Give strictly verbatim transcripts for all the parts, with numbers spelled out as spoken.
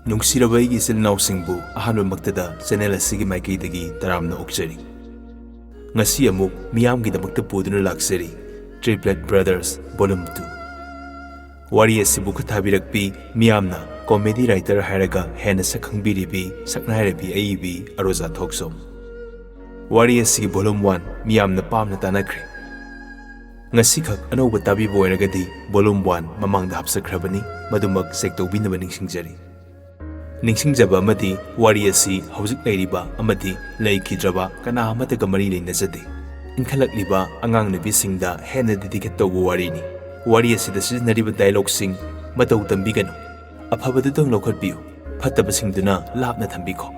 ꯅꯨꯡꯁꯤꯔꯕ ꯑꯩꯒꯤ ꯏꯆꯤꯜ ꯏꯅꯥꯎꯁꯤꯡꯕꯨ ꯑꯍꯥꯟꯕꯃꯛꯇꯗ ꯆꯦꯅꯦꯜ ꯑꯁꯤꯒꯤ ꯃꯥꯏꯀꯩꯗꯒꯤ ꯇꯔꯥꯝꯅ ꯑꯣꯛꯆꯔꯤ꯫ ꯉꯁꯤ ꯑꯃꯨꯛ ꯃꯤꯌꯥꯝꯒꯤꯗꯃꯛꯇ ꯄꯨꯗꯨꯅ ꯂꯥꯛꯆꯔꯤ Triplet Brothers Volume two꯫ ꯋꯥꯔꯤ ꯑꯁꯤꯕꯨ ꯈꯨꯠ ꯊꯥꯕꯤꯔꯛꯄꯤ ꯃꯤꯌꯥꯝꯅ ꯀꯣꯃꯦꯗꯤ ꯔꯥꯏꯇꯔ ꯍꯥꯏꯔꯒ ꯍꯦꯟꯅ ꯁꯛ ꯈꯪꯕꯤꯔꯤꯕꯤ ꯁꯛꯅꯥꯏꯔꯕꯤ ꯑꯏꯕꯤ ꯑꯔꯣꯖꯥ ꯊꯣꯛꯆꯣꯝ꯫ ꯋꯥꯔꯤ ꯑꯁꯤꯒꯤ volume one ꯃꯤꯌꯥꯝꯅ ꯄꯥꯝꯅ ꯇꯥꯅꯈ꯭ꯔꯦ꯫ ꯉꯁꯤꯈꯛ ꯑꯅꯧꯕ ꯇꯥꯕꯤꯕ ꯑꯣꯏꯔꯒꯗꯤ volume one ꯃꯃꯥꯡꯗ ꯍꯥꯞꯆꯈ꯭ꯔꯕꯅꯤ, ꯃꯗꯨꯃꯛ ꯆꯦꯛ ꯇꯧꯕꯤꯅꯕ ꯅꯤꯡꯁꯤꯡꯖꯔꯤ꯫ ꯅꯤꯡꯁꯤꯡꯖꯕ ꯑꯃꯗꯤ ꯋꯥꯔꯤ ꯑꯁꯤ ꯍꯧꯖꯤꯛ ꯂꯩꯔꯤꯕ ꯑꯃꯗꯤ ꯂꯩꯈꯤꯗ꯭ꯔꯕ ꯀꯅꯥ ꯑꯃꯠꯇꯒ ꯃꯔꯤ ꯂꯩꯅꯖꯗꯦ꯫ ꯏꯟꯈꯠꯂꯛꯂꯤꯕ ꯑꯉꯥꯡ ꯅꯨꯄꯤꯁꯤꯡꯗ ꯍꯦꯟꯅ dedicate ꯇꯧꯕ ꯋꯥꯔꯤꯅꯤ꯫ ꯋꯥꯔꯤ ꯑꯁꯤꯗ ꯁꯤꯖꯤꯟꯅꯔꯤꯕ dialogueꯁꯤꯡ ꯃꯇꯧ ꯇꯝꯕꯤꯒꯅꯨ꯫ ꯑꯐꯕꯗꯨꯗꯪ ꯂꯧꯈꯠꯄꯤꯌꯨ, ꯐꯠꯇꯕꯁꯤꯡꯗꯨꯅ ꯂꯥꯞꯅ ꯊꯝꯕꯤꯈꯣ꯫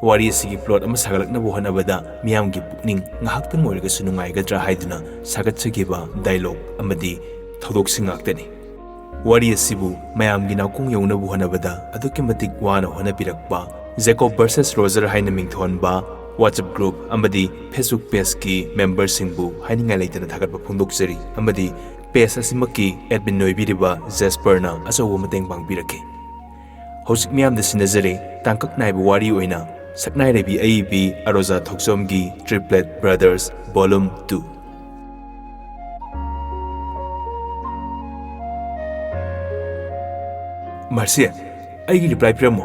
ꯋꯥꯔꯤ ꯑꯁꯤꯒꯤ plot ꯑꯃ ꯁꯥꯒꯠꯂꯛꯅꯕ ꯍꯣꯠꯅꯕꯗ ꯃꯤꯌꯥꯝꯒꯤ ꯄꯨꯛꯅꯤꯡ ꯉꯥꯏꯍꯥꯛꯇꯪ ꯑꯣꯏꯔꯒꯁꯨ ꯅꯨꯡꯉꯥꯏꯒꯗ꯭ꯔꯥ ꯍꯥꯏꯗꯨꯅ ꯁꯥꯒꯠꯆꯈꯤꯕ dialogue ꯑꯃꯗꯤ ꯊꯧꯗꯣꯛꯁꯤꯡ ꯉꯥꯛꯇꯅꯤ꯫ ꯋꯥꯔꯤ ꯑꯁꯤꯕꯨ ꯃꯌꯥꯝꯒꯤ ꯅꯥꯀꯣꯡ ꯌꯧꯅꯕ ꯍꯣꯠꯅꯕꯗ ꯑꯗꯨꯛꯀꯤ ꯃꯇꯤꯛ ꯋꯥꯅ ꯍꯣꯠꯅꯕꯤꯔꯛꯄ Jacob versus Roger ꯍꯥꯏꯅ ꯃꯤꯡꯊꯣꯟꯕ WhatsApp group ꯑꯃꯗꯤ Facebook pageꯀꯤ memberꯁꯤꯡꯕꯨ ꯍꯥꯏꯅꯤꯡꯉꯥꯏ ꯂꯩꯇꯅ ꯊꯥꯒꯠꯄ ꯐꯣꯡꯗꯣꯛꯆꯔꯤ ꯑꯃꯗꯤ page ꯑꯁꯤꯃꯛꯀꯤ admin ꯑꯣꯏꯕꯤꯔꯤꯕ Jasperꯅ ꯑꯆꯧꯕ ꯃꯇꯦꯡ ꯄꯥꯡꯕꯤꯔꯛꯈꯤ꯫ ꯍꯧꯖꯤꯛ ꯃꯤꯌꯥꯝꯗ ꯁꯤꯟꯅꯖꯔꯦ ꯇꯥꯡꯀꯛ ꯅꯥꯏꯕ ꯋꯥꯔꯤ ꯑꯣꯏꯅ ꯁꯛꯅꯥꯏꯔꯕꯤ ꯑꯏꯕꯤ ꯑꯔꯣꯖꯥ ꯊꯣꯛꯆꯣꯝꯒꯤ Triplet Brothers Volume two꯫ ꯃꯥꯔꯁꯤ, ꯑꯩꯒꯤ reply ꯄꯤꯔꯝꯃꯣ꯫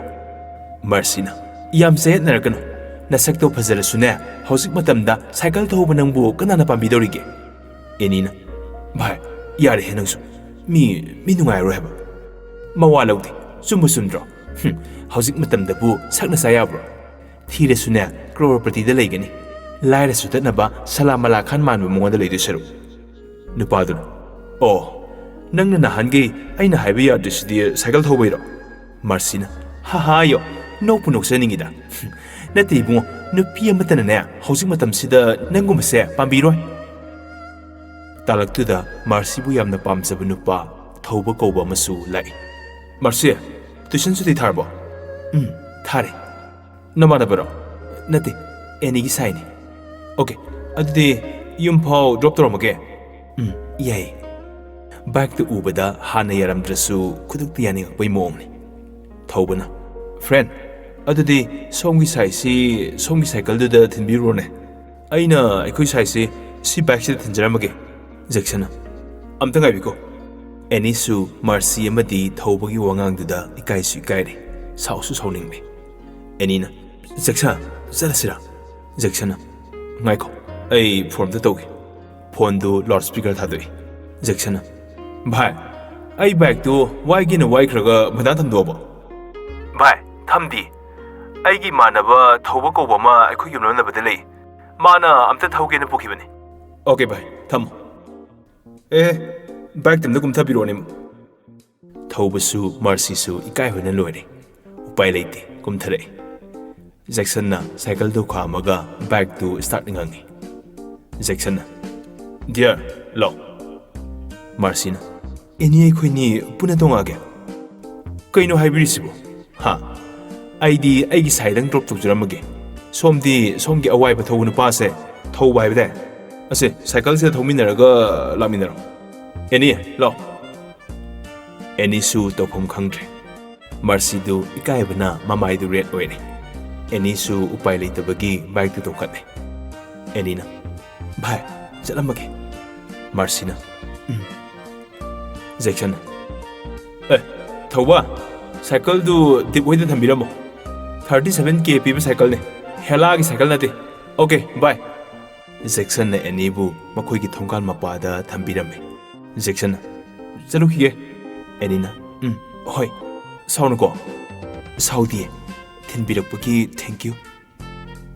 ꯃꯥꯔꯁꯤꯅ, ꯌꯥꯝ ꯆꯌꯦꯠꯅꯔꯛꯀꯅꯨ꯫ ꯅꯁꯛꯇꯣ ꯐꯖꯔꯁꯨꯅꯦ, ꯍꯧꯖꯤꯛ ꯃꯇꯝꯗ cycle ꯊꯧꯕ ꯅꯪꯕꯨ ꯀꯅꯥꯅ ꯄꯥꯝꯕꯤꯗꯧꯔꯤꯒꯦ? ꯑꯦꯅꯤꯅ, ꯚꯥꯏ, ꯌꯥꯔꯦꯍꯦ ꯅꯪꯁꯨ꯫ ꯃꯤ, ꯃꯤ ꯅꯨꯡꯉꯥꯏꯔꯔꯣꯏ ꯍꯥꯏꯕ꯫ ꯃꯋꯥ ꯂꯧꯗꯦ꯫ ꯆꯨꯝꯕꯨ ꯆꯨꯝꯗ꯭ꯔꯣ? ꯍꯨꯝ, ꯍꯧꯖꯤꯛ ꯃꯇꯝꯗꯕꯨ ꯁꯛꯅ ꯆꯥ ꯌꯥꯕ꯭ꯔꯣ? ꯊꯤꯔꯁꯨꯅꯦ, ꯀ꯭ꯔꯣꯔꯄꯇꯤꯗ ꯂꯩꯒꯅꯤ꯫ ꯂꯥꯏꯔ ꯁꯨꯗꯠꯅꯕ ꯁꯂꯥ ꯃꯂꯥ ꯈꯥꯟ ꯃꯥꯟꯕ ꯃꯉꯣꯟꯗ ꯂꯩꯗꯣꯏ ꯁꯔꯨꯛ꯫ ꯅꯨꯄꯥꯗꯨꯅ, ꯑꯣ, ꯅꯪꯅ ꯅꯍꯥꯟꯒꯤ ꯑꯩꯅ ꯍꯥꯏꯕ ꯌꯥꯗ꯭ꯔꯤꯁꯤꯗꯤ cycle ꯊꯧꯕꯩꯔꯣ? ꯃꯥꯔꯁꯤꯅ, ꯍꯥ ꯍꯥ ꯌꯣ, ꯅꯣꯛꯄꯨ ꯅꯣꯛꯆꯅꯤꯡꯉꯤꯗ꯫ ꯅꯠꯇꯦ ꯏꯕꯨꯡꯉꯣ, ꯅꯨꯄꯤ ꯑꯃꯠꯇꯅꯅꯦ ꯍꯧꯖꯤꯛ ꯃꯇꯝꯁꯤꯗ ꯅꯪꯒꯨꯝꯕꯁꯦ ꯄꯥꯝꯕꯤꯔꯣꯏ꯫ ꯇꯥꯂꯛꯇꯨꯗ ꯃꯥꯔꯁꯤꯕꯨ ꯌꯥꯝꯅ ꯄꯥꯝꯖꯕ ꯅꯨꯄꯥ ꯊꯧꯕ ꯀꯧꯕ ꯑꯃꯁꯨ ꯂꯥꯛꯏ꯫ ꯃꯥꯔꯁꯤ, tuition ꯁꯨꯇꯤ ꯊꯥꯔꯕꯣ? ꯎꯝ, ꯊꯥꯔꯦ꯫ ꯅꯃꯥꯟꯅꯕꯔꯣ? ꯅꯠꯇꯦ, ꯑꯦꯅꯤꯒꯤ ꯁꯥꯏꯅꯤ꯫ ꯑꯣꯀꯦ, ꯑꯗꯨꯗꯤ ꯌꯨꯝ ꯐꯥꯎ drop ꯇꯧꯔꯝꯃꯒꯦ꯫ ꯎꯝ, ꯌꯥꯏꯌꯦ꯫ Bikeꯇ ꯎꯕꯗ ꯍꯥꯟꯅ ꯌꯥꯔꯝꯗ꯭ꯔꯁꯨ ꯈꯨꯗꯛꯇ ꯌꯥꯅꯤꯡꯉꯛꯄꯩ ꯃꯑꯣꯡꯅꯤ꯫ ꯊꯧꯕꯅ, "Friend, ꯑꯗꯨꯗꯤ ꯁꯣꯝꯒꯤ ꯁꯥꯏꯁꯤ ꯁꯣꯝꯒꯤ ꯁꯥꯏꯀꯜꯗꯨꯗ ꯊꯤꯟꯕꯤꯔꯨꯔꯣꯅꯦ꯫ ꯑꯩꯅ ꯑꯩꯈꯣꯏ ꯁꯥꯏꯁꯤ ꯁꯤ ꯕꯥꯏꯛꯁꯤꯗ ꯊꯤꯟꯖꯔꯝꯃꯒꯦ꯫" ꯖꯦꯛꯁꯟꯅ, "ꯑꯝꯇ ꯉꯥꯏꯕꯤꯀꯣ꯫" ꯑꯦꯅꯤꯁꯨ ꯃꯥꯔꯁꯤ ꯑꯃꯗꯤ ꯊꯧꯕꯒꯤ ꯋꯥꯉꯥꯡꯗꯨꯗ ꯏꯀꯥꯏꯁꯨ ꯏꯀꯥꯏꯔꯦ, ꯁꯥꯎꯁꯨ ꯁꯥꯎꯅꯤꯡꯂꯦ꯫ ꯑꯦꯅꯤꯅ, "ꯖꯦꯛꯁꯟ, ꯆꯠꯂꯁꯤꯔꯥ?" ꯖꯦꯛꯁꯟꯅ, "ꯉꯥꯏꯈꯣ, ꯑꯩ ꯐꯣꯟ ꯑꯝꯇ ꯇꯧꯒꯦ꯫" ꯐꯣꯟꯗꯨ ꯂꯥꯎꯗ ꯁ꯭ꯄꯤꯀꯔ ꯊꯥꯗꯣꯛꯏ꯫ ꯖꯦꯛꯁꯟꯅ, "ꯚꯥꯏ, ꯑꯩ ꯕꯥꯏꯛꯇꯨ ꯋꯥꯏꯒꯦꯅ ꯋꯥꯏꯈ꯭ꯔꯒ ꯃꯊꯟꯇ ꯊꯝꯗꯣꯛꯑꯕꯣ?" "ꯚꯥꯏ, ꯊꯝꯗꯤ꯫ ꯑꯩꯒꯤ ꯏꯃꯥꯟꯅꯕ ꯊꯧꯕ ꯀꯧꯕ ꯑꯃ ꯑꯩꯈꯣꯏ ꯌꯨꯝꯂꯣꯟꯅꯕꯗ ꯂꯩ꯫ ꯃꯥꯅ ꯑꯝꯇ ꯊꯧꯒꯦꯅ ꯄꯨꯈꯤꯕꯅꯤ꯫" "ꯑꯣꯀꯦ ꯚꯥꯏ, ꯊꯝꯃꯣ꯫ ꯑꯦ, ꯕꯥꯏꯛꯇ ꯑꯝꯇ ꯀꯨꯝꯊꯕꯤꯔꯛꯑꯣꯅꯦ꯫" ꯊꯧꯕꯁꯨ ꯃꯥꯔꯁꯤꯁꯨ ꯏꯀꯥꯏꯕꯅ ꯂꯣꯏꯔꯦ꯫ ꯎꯄꯥꯏ ꯂꯩꯇꯦ, ꯀꯨꯝꯊꯔꯛꯏ꯫ ꯖꯦꯛꯁꯟꯅ ꯁꯥꯏꯀꯜꯗꯨ ꯈꯥꯝꯃꯒ ꯕꯥꯏꯛꯇꯨ ꯁ꯭ꯇꯥꯔꯠ ꯉꯪꯉꯤ꯫ ꯖꯦꯛꯁꯟꯅ, "Dear, ꯂꯥꯎ꯫" ꯃꯥꯔꯁꯤꯅ, "ꯑꯦꯅꯤ, ꯑꯩꯈꯣꯏꯅꯤ ꯄꯨꯟꯅ ꯇꯣꯡꯉꯛꯑꯒꯦ꯫" "ꯀꯩꯅꯣ ꯍꯥꯏꯕꯤꯔꯤꯁꯤꯕꯣ? ꯍꯥ? ꯑꯩꯗꯤ ꯑꯩꯒꯤ ꯁꯥꯏꯗꯪ ꯗ꯭ꯔꯣꯞ ꯇꯧꯖꯔꯝꯃꯒꯦ꯫ ꯁꯣꯝꯗꯤ ꯁꯣꯝꯒꯤ ꯑꯋꯥꯏꯕ ꯊꯧꯕ ꯅꯨꯄꯥꯁꯦ ꯊꯧꯕ ꯍꯥꯏꯕ ꯇꯥꯏ꯫ ꯑꯁꯦ, ꯁꯥꯏꯀꯜꯁꯤꯗ ꯊꯧꯃꯤꯟꯅꯔꯒ ꯂꯥꯛꯃꯤꯟꯅꯔꯣ꯫ ꯑꯦꯅꯤ, ꯂꯥꯎ꯫" ꯑꯦꯅꯤꯁꯨ ꯇꯧꯐꯝ ꯈꯪꯗ꯭ꯔꯦ꯫ ꯃꯥꯔꯁꯤꯗꯨ ꯏꯀꯥꯏꯕꯅ ꯃꯃꯥꯏꯗꯨ ꯔꯦꯗ ꯑꯣꯏꯔꯦ꯫ ꯑꯦꯅꯤꯁꯨ ꯎꯄꯥꯏ ꯂꯩꯇꯕꯒꯤ ꯕꯥꯏꯛꯇꯨ ꯇꯣꯡꯈꯠꯂꯦ꯫ ꯑꯦꯅꯤꯅ, "ꯚꯥꯏ, ꯆꯠꯂꯝꯃꯒꯦ꯫" ꯃꯥꯔꯁꯤꯅ, "ꯎꯝ꯫" ꯖꯦꯛꯁꯟꯅ, "ꯑꯦ, ꯊꯧꯕ, ꯁꯥꯏꯀꯜꯗꯨ ꯗꯤꯞ ꯍꯣꯏꯗ ꯊꯝꯕꯤꯔꯝꯃꯣ꯫ Thirty seven K ꯄꯤꯕ ꯁꯥꯏꯀꯜꯅꯦ, ꯍꯦꯂꯥꯒꯤ ꯁꯥꯏꯀꯜ ꯅꯠꯇꯦ꯫ ꯑꯣꯀꯦ, ꯕꯥꯏ꯫" ꯖꯦꯛꯁꯟꯅ ꯑꯦꯅꯤꯕꯨ ꯃꯈꯣꯏꯒꯤ ꯊꯣꯡꯒꯥꯜ ꯃꯄꯥꯗ ꯊꯝꯕꯤꯔꯝꯃꯤ꯫ ꯖꯦꯛꯁꯟꯅ, "ꯆꯠꯂꯨꯈꯤꯒꯦ꯫" ꯑꯦꯅꯤꯅ, "ꯎꯝ, ꯍꯣꯏ, ꯁꯥꯎꯅꯨꯀꯣ꯫" "ꯁꯥꯎꯗꯤꯌꯦ, ꯊꯤꯟꯕꯤꯔꯛꯄꯒꯤ thank you꯫"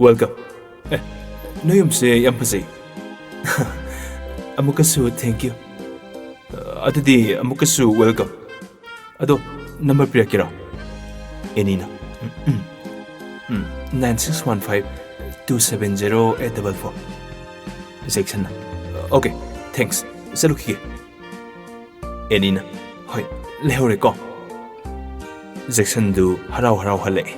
"Welcome꯫ ꯑꯦ, ꯅꯣꯏ ꯌꯨꯝꯁꯦ ꯌꯥꯝ ꯐꯖꯩ꯫" "ꯑꯃꯨꯛꯀꯁꯨ thank you꯫" "ꯑꯗꯨꯗꯤ ꯑꯃꯨꯛꯀꯁꯨ welcome꯫ ꯑꯗꯣ, ꯅꯝꯕꯔ ꯄꯤꯔꯛꯀꯦꯔꯣ?" ꯑꯦꯅꯤꯅ, "ꯎꯝ, ꯎꯝ, ꯎꯝ, nine six one five two seven zero eight double four꯫" ꯖꯦꯛꯁꯟꯅ, "ꯑꯣꯀꯦ, thanks, ꯆꯠꯂꯨꯈꯤꯒꯦ꯫" ꯑꯦꯅꯤꯅ, "ꯍꯣꯏ, ꯂꯩꯍꯧꯔꯦꯀꯣ?" ꯖꯦꯛꯁꯟꯗꯨ ꯍꯔꯥꯎ ꯍꯔꯥꯎ ꯍꯜꯂꯛꯑꯦ꯫